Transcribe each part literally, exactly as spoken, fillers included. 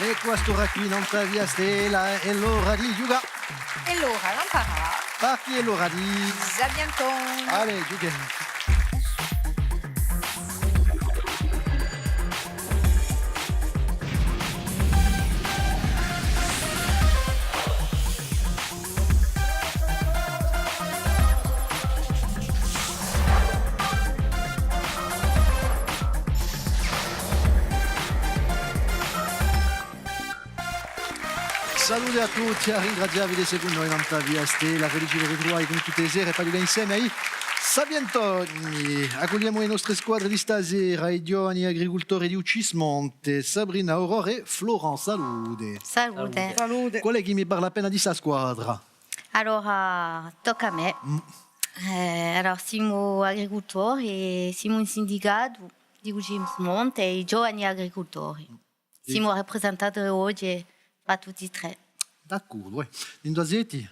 È quist'ora quì, nant'à Via Stella, hè l'ora di ghjucà. Hè l'ora d'amparà. Parchì hè l'ora di... Sapientoni. Allez, ghjuchemu. Salute à tutti, à ringrazià vi d'esse cù noi nant'à Via Stella, felice di vi ritruvà cum'è tutte e sere, per ghjucà inseme à i Sapientoni. Accugliemu e nostre squadre di sta sera, i ghjovani agricultori di u Cismonte, Sabrina, Aurore è Florent. Salute. Salute. Salute. Quale hè chì mi parla appena di sta squadra? Allora, tocca à mè. Mm. Eh, allora, simu agricultori è simu in sindicatu di u Cismonte, i ghjovani agricultori. Simu rappresentati oghje da tutti è trè. D'accordu, eh. Induve seti?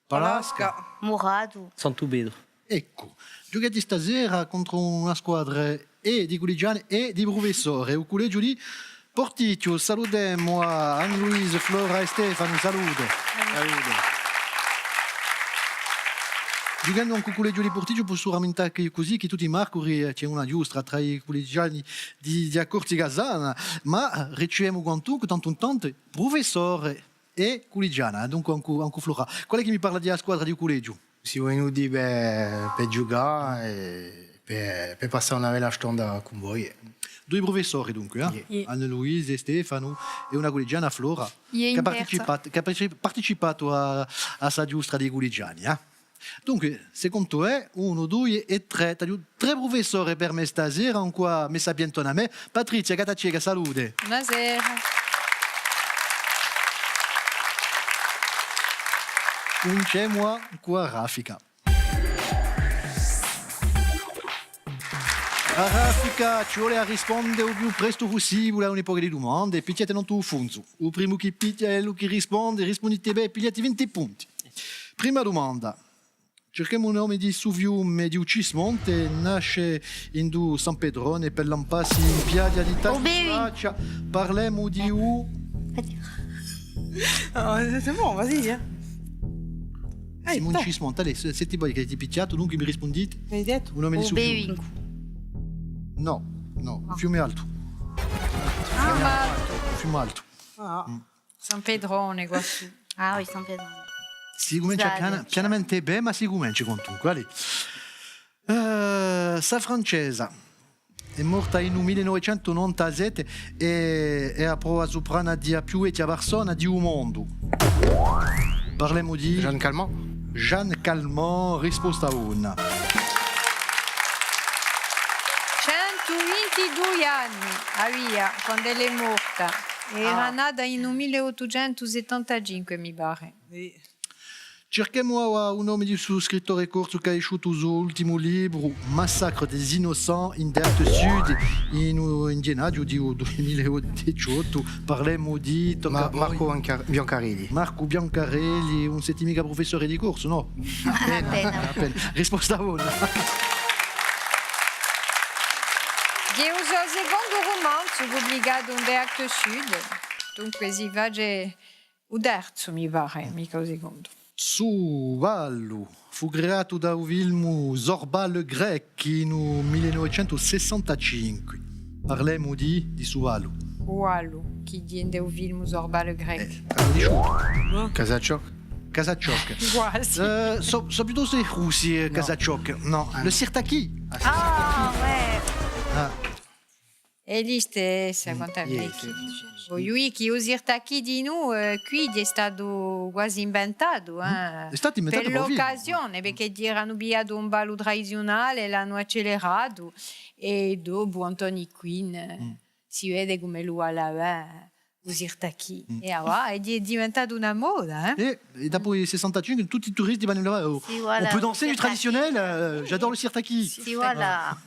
Palasca. Palasca. Muratu. Santu Petru. Eccu, ghjucate sta sera contru una squadra è di cullegiani è di prufessori, u cullegiu di Purtichju. Salutemu à Anne-Louise, Flora è Stefanu, salute. Salute. Ghjuchendu incù u cullegiu di Purtichju, possu ramintà chì cusì, chì tutti i marcuri, eh, ci hè una ghjustra trà i cullegiani di, di a Corsica sana, ma ricevemu quantunque tantu in tantu prufessori è cullegiani, eh, dunque incù, incù Flora. Quale hè chì mi parla di a squadra di u cullegiu? Simu venuti per, per ghjucà è per, per passà una bella stonda cun voi. Dui prufessori dunque, eh? Iè. Anne-Louise è Stefanu è una cullegiana Flora, iè, chì hà in terza. Participat-, chì hà parteci-, participatu à, à sta ghjustra di i cullegiani, eh? Dunque, secondu tè, unu, dui è trè, t'aghju trè prufessori per mè sta sera, incù a me sapientona à mè, Patrizia Gattaceca, salute. Bonasera. Cuminciemu cù a raffica. A raffica, ci vole à risponde u più prestu pussibule à un pocu di dumande, pichjate nantu à u funzu. U primu chì pichja hè ellu chì risponde, rispundite bè, pigliate vinti punti. Prima dumanda. Circhemu u nome di stu fiume di u Cismonte, nasce in u San Petrone per lampassi in piaghja di Tacciu Braccia. Parlemu di u... Oh, c'est bon, vas-y, hein. Simu in Cismonte, allez, se, site voi chì avete pichjatu, dunque mi rispundite. L'hai dettu? U nome di stu fiume. U Bevincu. Nò, nò, u fiume Altu. Ah, ma... U fiume Altu. Ah. Mm. San Petrone, quassù. Ah oui, San Petrone. Si cumencia piana-, pianamente bè, ma si cumencia quantunque, allez. Eh, sta francesa hè morta in u mille novecentu novantasette è hè a prova suprana di a più vechja persona di u mondu. Parlemu di Jeanne Calment. Jeanne Calment, risposta bona. Centu vintidui anni avia quand'ella hè morta. Era nata in u mille ottucentu settantacinque, mi pare. Sì. Circhemu avà u nome di stu scrittore corsu chì hà esciutu u so ultimu libru, Massacre des Innocents, in Actes Sud, in, in ghjennaghju di u dui mila è diciottu. Parlemu di... Ma-, Marcu Bianca-, Biancarelli. Marcu Biancarelli, ùn site micca prufessore di corsu, nò? Appena. Appena. Risposta bona. Hè u so secondu rumanzu publicatu in Actes Sud, dunque si face u terzu, mi pare, micca u secondu. Stu ballu fù creatu da u filmu Zorba le Grec in u mille novecentu sessantacinque. Parlemu di, di stu ballu. Quale? Chì ghjè ind'è u filmu Zorba le Grec? Eh, avete dicituccu. Casaciò? Casaciò. Quasi. Eh, sò, sò piuttostu i Russi, eh, Casaciò. Nò. Le Sirtaki. Ah, ouais. Ah. Hè listessa, quant'è... Vogliu dì chì u Sirtaki dinù, eh, quì hè statu quasi inventatu, eh. Hè statu inventatu per l'occasione, perchè eranu pigliatu un ballu tradiziunale, l'anu acceleratu, è dopu Anthony Quinn, eh, si vede cum'ellu ballava u Sirtaki. È avà, hè di-, hè diventatu una moda, eh. È, è dopu u sessantacinque, tutti i turisti vanu là, oh, on peut danser du traditionnel, euh, j'adore le Sirtaki. Si, voilà.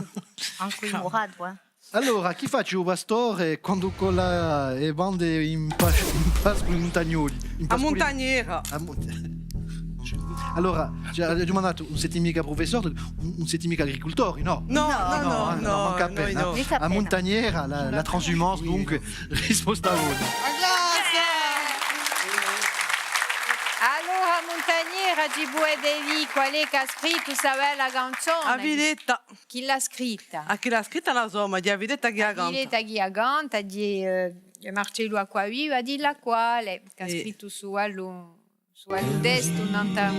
Ancu in Muratu, eh. Allora, chì face u pastore quandu colla e bande in Pas-, in Pascu i muntagnoli? In Pasculina. A muntagnera. A mun-, allora, ci hà dumandatu, ùn site micca prufessori, ùn, ùn site micca agricultori, nò? Nò, nò, nò, nò, manca appena, eh. A muntagnera, la, la transhumance, dunque, risposta bona. Ci pudete dì qual hè chì hà scrittu sta bella canzona? A Filetta. Chì l'hà scritta? Ah, chì l'hà scritta, a sò, ma hè a Filetta chì a canta. A Filetta chì a canta, hè, eh, Marcellu Acquaviva, di là quale, chì hà scrittu stu bellu, stu bellu testu, nant'à...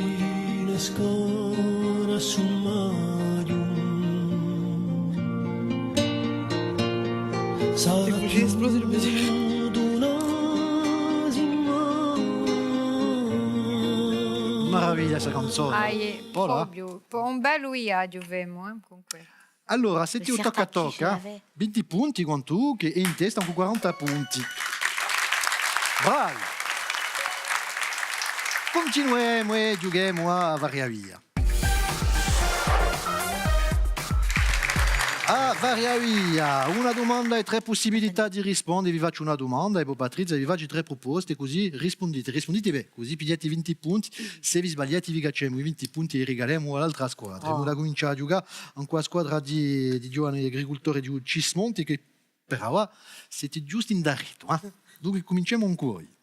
Maraviglia sta canzona. Ah, iè, voilà. Propiu, po-, un bellu viaghju femu, eh, cun què. Allora, s'è tocca, tocca, vinti punti, quantu chì hè in testa cù quaranta punti. Bravi! Cuntinuemu è ghjuchemu à Varia Via. À Varia Via, una dumanda è trè pussibilità di risponde. Vi facciu una dumanda è po Patrizia vi facciu trè pruposte, cusì rispundite. Rispundite bè, cusì pigliate vinti punti. S'è vi sbagliate, vi cacciemu i vinti punti è i rigalemu à l'altra squadra. Emu da cumincià à ghjucà incù a squadra di, di i ghjovani agricultori di u Cismonti, chì per avà site ghjustu in daretu, eh? Dunque, cuminciemu incù voi.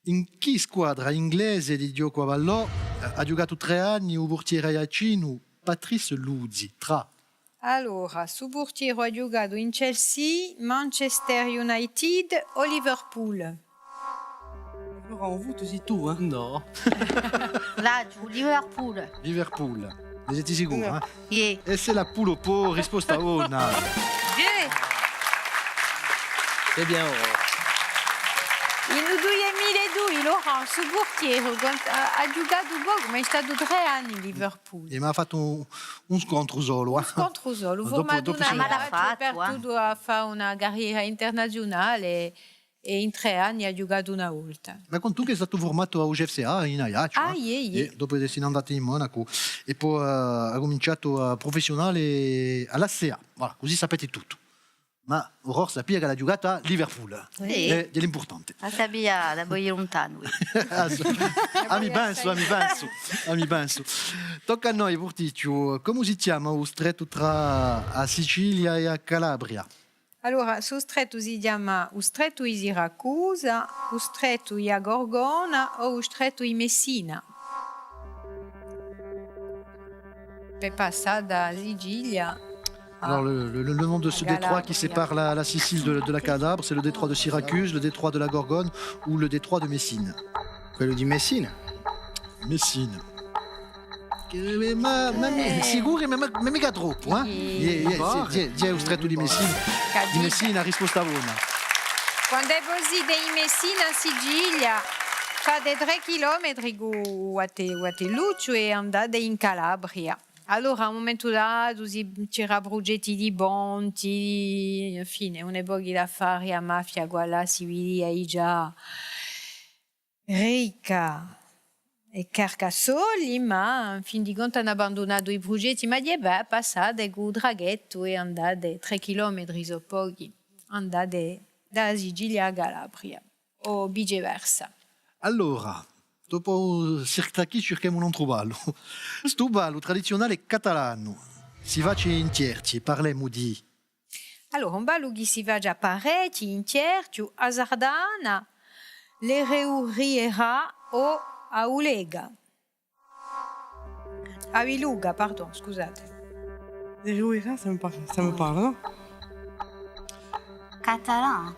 In chì squadra inglese di ghjocu à ballò, eh, hà ghjucatu trè anni u purtieru aiaccinu Patrice Luzi, trà... Allora, stu purtieru hà ghjucatu in Chelsea, Manchester United o Liverpool? Allora, u votu sì tù, eh? Nò. L'aghju, Liverpool. Liverpool. Ne site sicura, eh? Iè. È sè la pulò pò, risposta bona. Iè. C'est bien, Aurore. In u dui mila è dui, Laurent, stu purtieru, hà, hà ghjucatu pocu, ma hè statu trè anni in Liverpool. È ma hà fattu un, un scontru solu, eh? Un scontru solu, dopu, furmatu dopu in Aiacciu, hè partutu à fà una carriera internaziunale. È in trè anni hà ghjucatu una volta. Ma quantunque hè statu furmatu à u C F C A in Aiacciu, eh? Ah, iè, iè. È dopu si n'hè andatu in Monaco è po, eh, hà cuminciatu, eh, prufessiunale à l'A C A. Voilà, cusì sapete tuttu. Ma Aurore sapia ch'ella hà ghjucatu à Liverpool. Sì. È, è l'impurtante. A sapia da voi luntanu, eh. Ah, mi pensu, ah, mi pensu, ah, mi pensu. Tocca à noi, Purticciu. Cumu si chjama u strettu trà a Sicilia è a Calabria? Allora, stu strettu si chjama u strettu di Siracusa, u strettu di a Gorgona o u strettu di Messina? Per passà da Sicilia à... Alors, le, le, le nom de ce détroit qui sépare la, la Sicile de, de la Calabre, c'est le détroit de Syracuse, le détroit de la Gorgone ou le détroit de Messine. Quello di Messina. Messina. Chì, ma, ma, ma, sicuru, ma, ma, ma micca troppu, eh? Iè, iè, iè, sì, iè, iè, u strettu di Messina. Di Messina, risposta bona. Quand'è vo site in Messina, in Sicilia, fate trè chilometri cù u batte-, u battellucciu è andate in Calabria. Allora, à un mumentu datu, si, c'era prugetti di ponti, infine, uni pochi d'affari, a mafia, quallà si vidia digià ricca è carca soldi, ma in fin di contu anu abbandunatu i prugetti, ma ghjè bè, passate cù u traghettu è andate trè chilometri, sò pochi, andate da a Sicilia à a Calabria, o viceversa. Allora, dopu sta chì circhemu un antru ballu. Stu ballu tradiziunale catalanu si face in Chjerchje, parlemu di Allora, un ballu chì si face parechji in Chjerchju, a sardana, l'ereu rierà o a ulega. A biluga, pardon, scusate. L'ereu rierà, ça me parle, ça me parle, non? Catalan.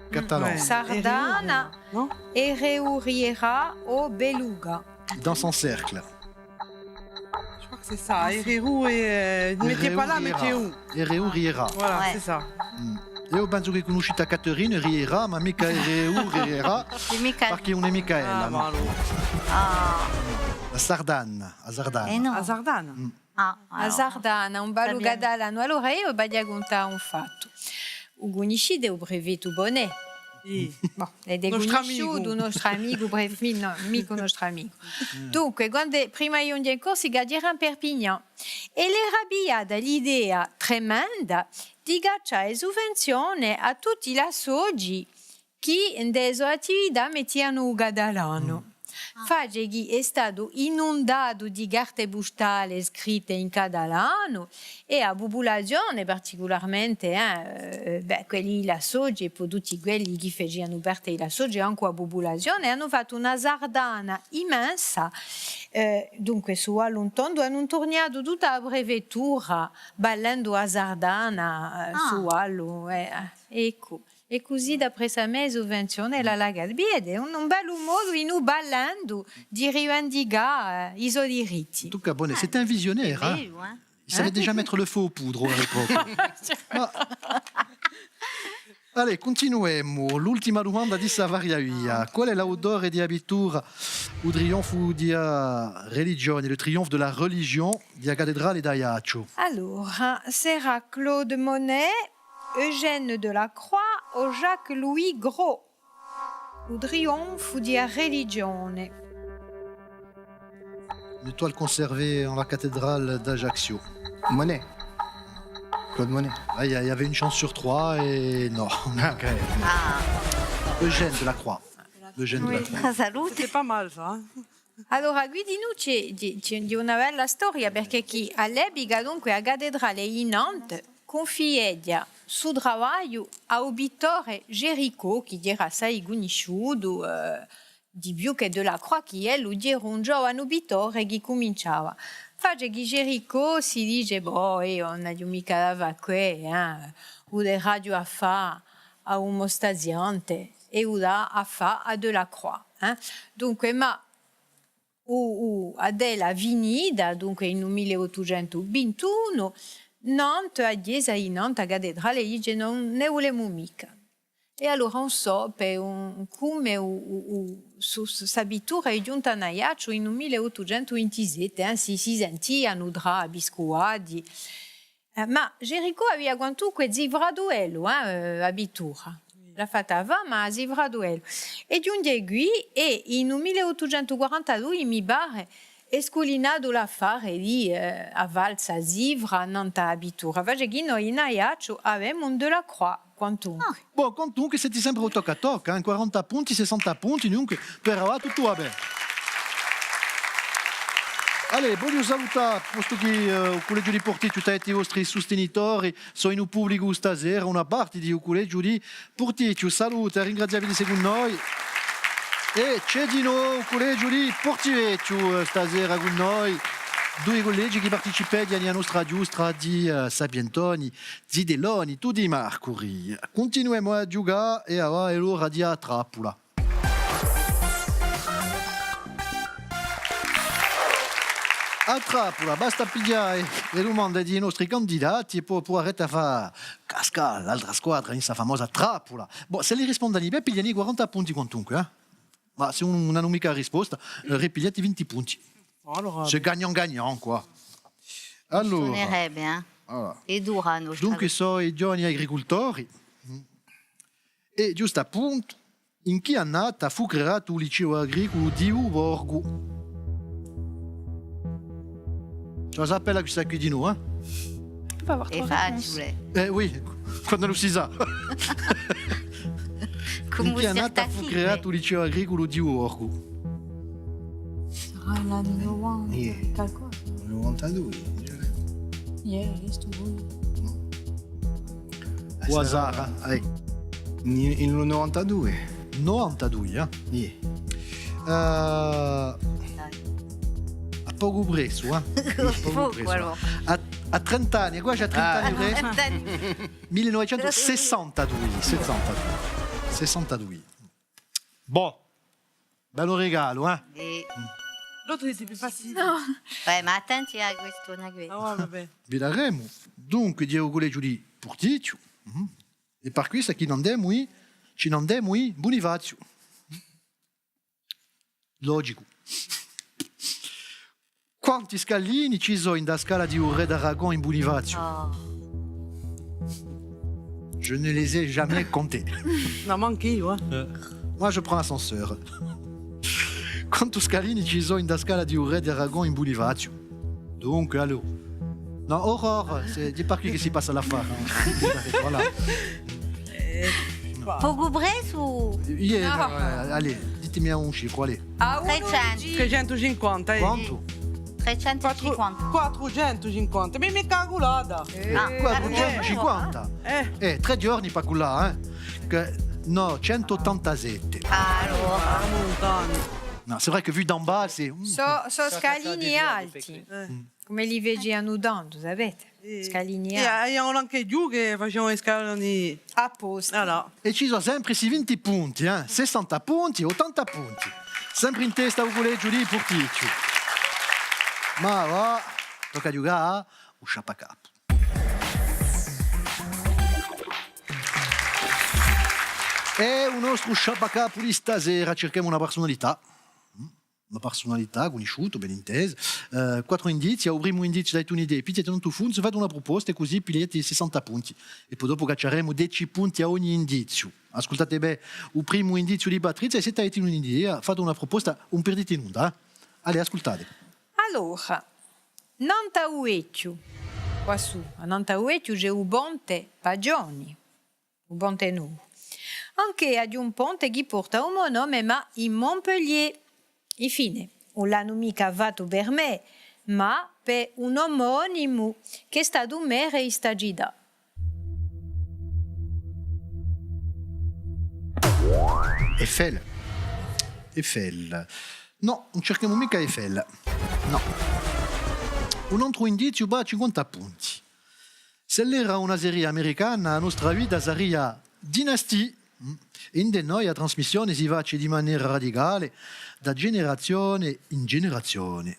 Catalan. Ouais. Sardana, ereu rierà, non? Ereu rierà o beluga. Danse en cercle. Je crois que c'est ça. Ereu è, euh, ne mettez pas là, mettez où? Ereu rierà. Voilà, c'est ça. Mm. Eiu pensu chì cunniscite à Catherine Riera, ma micca Ereu Riera, perchè ùn hè micca ella, nò? Ah, ma allora. Ah. A sardana, a sardana. Eh nò. A sardana. Mm. Ah, a sardana, un ballu catalanu. Allora eiu v'aghju da cuntà un fattu. U cunniscite u prefettu Bonnet? Sì. Bon, l'avete cunnisciutu, u nostru amicu, pref-, mi-, nò, micca u nostru amicu. Dunque, quand'è, prima di ghjunghje in Corsica, era in Perpignan. È l'era pigliata l'idea tremenda di caccià e suvvenzione à tutti l'associ chì in e so attività mettianu u catalanu. Mm. Face chì hè statu inundatu di carte pustale scritte in catalanu, è a pupulazione, particularmente, eh, eh, bè, quelli di l'Associ è po tutti quelli chì facianu parte di l'Associ, ancu a pupulazione, anu fattu una sardana immensa, eh, dunque, su Vallu in Tondu, anu inturniatu tutta a prefettura, ballendu a sardana, eh, su Vallu, eh, eh, eccu. È cusì, d'après a me suvvenzione, l'hà lacata. Vede, un, un bellu modu, in u ballendu, di rivendicà, eh, i so diritti. En tout cas, bon, c'était un visionnaire, hein. Bellu, hein. Il savait déjà mettre le feu aux poudres à l'époque. Ma, allez, cuntinuemu. L'ultima dumanda di sta variavia. Qual hè l'autore di a pittura U trionfu di a religione, le triomphe de la religion, di a cattedrale d'Aiacciu? Allora, sarà Claude Monet, Eugène Delacroix o Jacques-Louis Gros. U trionfu di a religione. Une toile conservée en la cathédrale d'Ajaccio. Monet. Claude Monet. Ah, il y a- il y avait une chance sur trois et non. Ah. Eugène Delacroix. Eugène Delacroix. Salute. C'était pas mal, ça, hein. Allora, quì dinù ci hè, ci hè, ci hè una bella storia, perchè chì à l'epica, dunque, a cattedrale di Nantes cunfideghja su travagliu à u pittore Géricault, chì era assai cunnisciutu, eh, di più chè Delacroix, chì ellu era un giovanu pittore chì cuminciava. Face chì Géricault si dice: «Bò, eiu ùn aghju micca da fà què, eh, u deraghju à fà à un mo staziante è u dà à fà à Delacroix, eh.» Dunque, ma u, u, a tela finita, dunque in u mille ottucentu vintunu, Nantes, a ghjesa di Nantes, a cattedrale, dice: «Ùn ne vulemu micca.» È allora ùn sò, per un, cume u, u, u, su, su, sta pittura hè ghjunta in Aiacciu in u mille ottucentu vintisette, eh, si, si sentianu trà piscuvati. Eh, ma Géricault avia quantunque cifratu ellu, eh, a pittura. L'hà fatta fà, ma hà cifratu ellu. È ghjunghje quì, è in u mille ottucentu quarantadui, mi pare, hè sculinatu l'affare di, eh, a falsa cifra nant'à a pittura. Face chì noi in Aiacciu avemu un Delacroix, quantunque. Ah. Bon, quantunque site sempre à tocca à tocca, eh, quaranta punti, sessanta punti, dunque, per avà tuttu và bè. Allez, vogliu salutà, postu chì, eh, u Cullegiu di Purtichju t'hà i vostri sustinitori, sò in u publicu stasera, una parte di u Cullegiu di Purtichju. Salute, ringraziavvi d'esse cù noi. È ci hè dinò u Cullegiu di Portivechju, eh, stasera cù noi. Dui cullegi chì participeghjanu à a nostra ghjostra di, eh, Sapientoni, Zitelloni, tutti i marcuri. Cuntinuemu à ghjucà è avà hè l'ora di a trappula. A trappula, basta piglià e, e dumande di i nostri candidati è po, po arrestà à fà cascà l'altra squadra in sta famosa trappula. Bon, s'elli rispondenu bè, piglianu i quaranta punti quantunque, eh? Ma s'elli ùn, ùn anu micca a risposta, eh, ripigliate i vinti punti. Allora, c'est gagnant-gagnant, quoi. Allora, sunerebbe, eh? Voilà. Hè dura a nostra. Dunque, sò i ghjovani agricultori. È ghjustu à puntu, in chì annata fù creatu u liceu agriculu di u Borgu? Ci la sapete questa quì dinò, eh? On peut avoir trois réponses. Hè facile. Eh oui, quandu ùn si sà. In chì annata fù creatu u liceu agriculu di u Borgu? Sarà l'anni novanta, qualcosa. Novantadui, in genere. Iè, eiu stu vogliu. Nò. Quì sarà, eh. In, in u novantadui. Novantadui, eh? Iè. Eh, à pocu pressu, eh? À pocu pressu. À, à trent'anni, quasi à trent'anni pressu. Mille novecentu sessantadui, sessantadui. Sessantadui. Bon. Bellu rigalu, eh? L'autre était plus facile. Nò. Bè, ma attenti à questu, nò, questu. Ah, ouais, vabbè. Vidaremu. Dunque, hè u cullegiu di Purtichju. È per quessa chì n'andemu in, ci n'andemu in Bunifaziu. Logicu. Quanti scalini ci sò in a scala di u rè d'Aragon in Bunifaziu? Oh. Je ne les ai jamais comptés. Nò, mancu eiu, eh. Moi, je prends l'ascenseur. Quanti scalini ci sò in a scala di u rè d'Aragon in Bunifaziu? Dunque, allora. Nò, Aurore, c'est, dis pas qui, qui s'y passe à la fin, hein. Voilà. Pocu pressu? Iè, nò, eh, allez. Dimmi un cifru, allez. À unu... Trecentu. Trecentucinquanta, eh. Quantu? Trecentucinquanta. Quattru-, quattrucentucinquanta. Mi, mi calculata. Eh, ah, quattrucentucinquanta. Eh. Eh, trè ghjorni pà cullà, eh. Chì, nò, centu ottantasette. Allora. Ah, lontanu. Non, c'est vrai que vu d'en bas, c'est, hmm. Sò, sò scalini alti. Eh. Cum'elli facianu tandu, sapete? Scalini alti. È avianu ancu i ghjuchi chì facianu i scalini. Apposta. Voilà. È ci sò sempre sti vinti punti, eh? Sessanta punti, ottanta punti. Sempre in testa u cullegiu di Purtichju. Ma avà, tocca à ghjucà à u sciappacapu. È u nostru sciappacapu di sta sera, circhemu una persunalità. Una persunalità cunnisciuta, ben intesu. Eh, quattru indizi, à u primu indiziu date un'idea, pigliate un puntu, fate una pruposta è cusì pigliate sessanta punti. È po dopu cacciaremu dece punti à ogni indiziu. Ascultate bè u primu indiziu di Patrizia è s'è avete un'idea, fate una pruposta, ùn pirdite nunda, eh. Allez, ascultate. Allora, nant'à u Vechju, quassù, nant'à u Vechju ci hè u ponte Pagioni. U Ponte Novu. Anch'eiu aghju un ponte chì porta u mo nome, ma in Montpellier. Infine, ùn l'anu micca fattu per mè, ma per un omonimu chì hè statu merre di sta cità. Eiffel. Eiffel. Nò, ùn circhemu micca Eiffel. Nò. Un antru indiziu pà cinquanta punti. S'ellu era una seria americana, a nostra vita saria Dynastie. Mm. Ind'è noi a trasmissione si face di manera radicale, da generazione in generazione.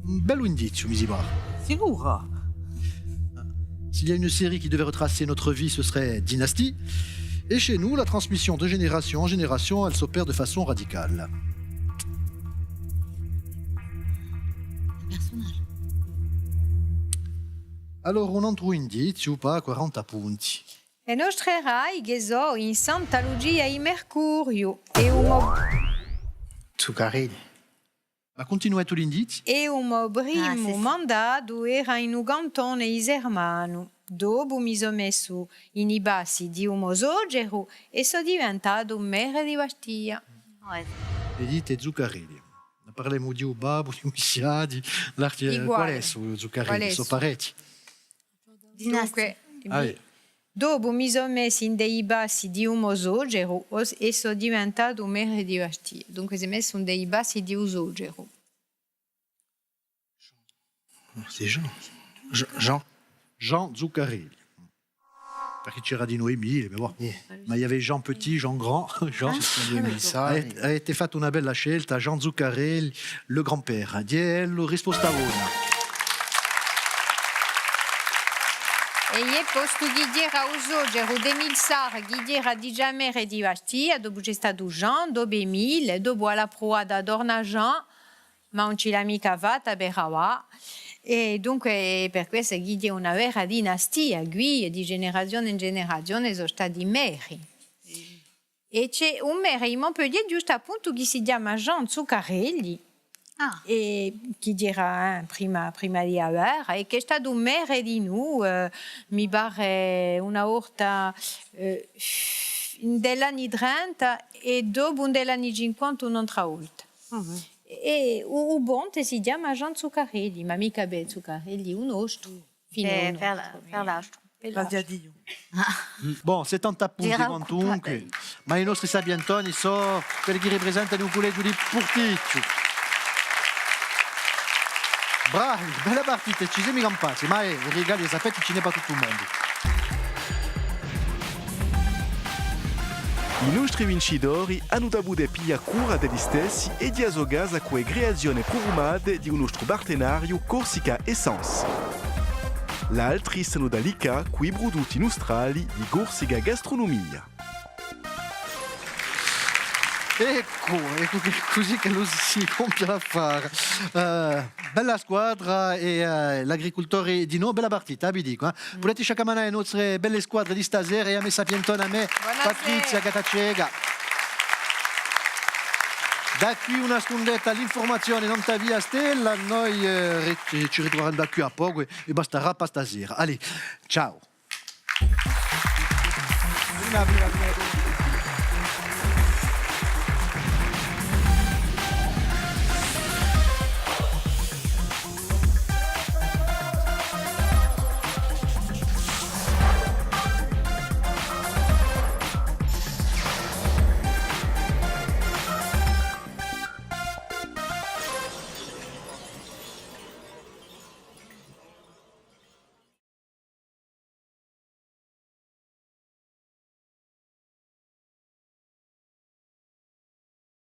Un bellu indiziu, mi si pare. Sicuru? S'il y a une série qui devait retracer notre vie, ce serait Dynastie. Et chez nous, la transmission de génération en génération, elle s'opère de façon radicale. Allora, un antru indiziu pà quaranta punti. E nostre radiche sò in Santa Lucia di Mercuriu è u mo... Zuccarelli. Ma cuntinuate l'indiziu. È u mo primu mandatu era in u cantone di Sermanu. Dopu mi sò messu in i passi di u mo soceru è sò diventatu merre di Bastia. Vedite, Zuccarelli. Parlemu di u babbu, di u missiadi, l'arti-, quali sò i Zuccarelli? Sò parechji. Dunque, dopu mi sò messu ind'è i passi di u mo soceru è sò diventatu merre di Bastia. Dunque, s'hè messu ind'è i passi di u soceru. C'est Jean. Je-, Jean. Jean Zuccarelli. Perchè c'era dinù Émile, mais bon. Mais il y avait Jean Petit, Jean Grand, Jean. Avete, avete fattu una bella scelta, Jean Zuccarelli, le grand-père. Ghjè a risposta bona. È iè, postu chì ghjera u soceru d'Émile Sarr, chì ghjera digià merre di Bastia, dopu c'hè statu Jean, dopu Émile, dopu hà pruvatu à turnà Jean, ma ùn ci l'hà micca fatta per avà. È dunque, per quessa chì ghjè una vera dinastia, quì, di generazione in generazione sò stati merri. È c'hè un merre in Montpellier, ghjustu appuntu, chì si chjama Jean Zuccarelli, è chì ghjera, eh, prima, prima di a guerra, è chì hè statu merre dinù, eh, mi pare una volta, eh, in l'anni trenta è dopu in l'anni cinquanta un'altra volta. È u, u ponte si chjama Jean Zuccarelli, ma micca per Zuccarelli u nostru. Fine, u nostru, per l'astru. Grazie à Diu. Bon, settanta punti quantunque, ma i nostri sapientoni sò quelli chì ripresentanu u cullegiu di Purtichju. Bravi, bella partita, ci semu campati, ma eh, i rigali, sapete, ci n'hè pà tuttu u mondu. I nostri vincitori anu da pudè piglià cura d'elli stessi è di a so casa cù e creazione prufumate di u nostru partenariu Corsica Essence. L'altri s'anu da liccà cù i prudutti nustrali di Corsica Gastronomia. Eccu, eccu chì, cusì ch'ellu si compie l'affare. Eh, bella squadra è, eh, l'agricultori dinò, bella partita, vi dicu, eh. Pudete sciaccamanà e nostre belle squadre di sta sera è a me sapientona, a me Patrizia Gattaceca. Da quì una stundetta l'infurmazione nant'à Via Stella, noi, eh, ri-, ci ritruveremu da quì à pocu è, è bastarà pà sta sera. Allez, ciao. Prima, prima, prima.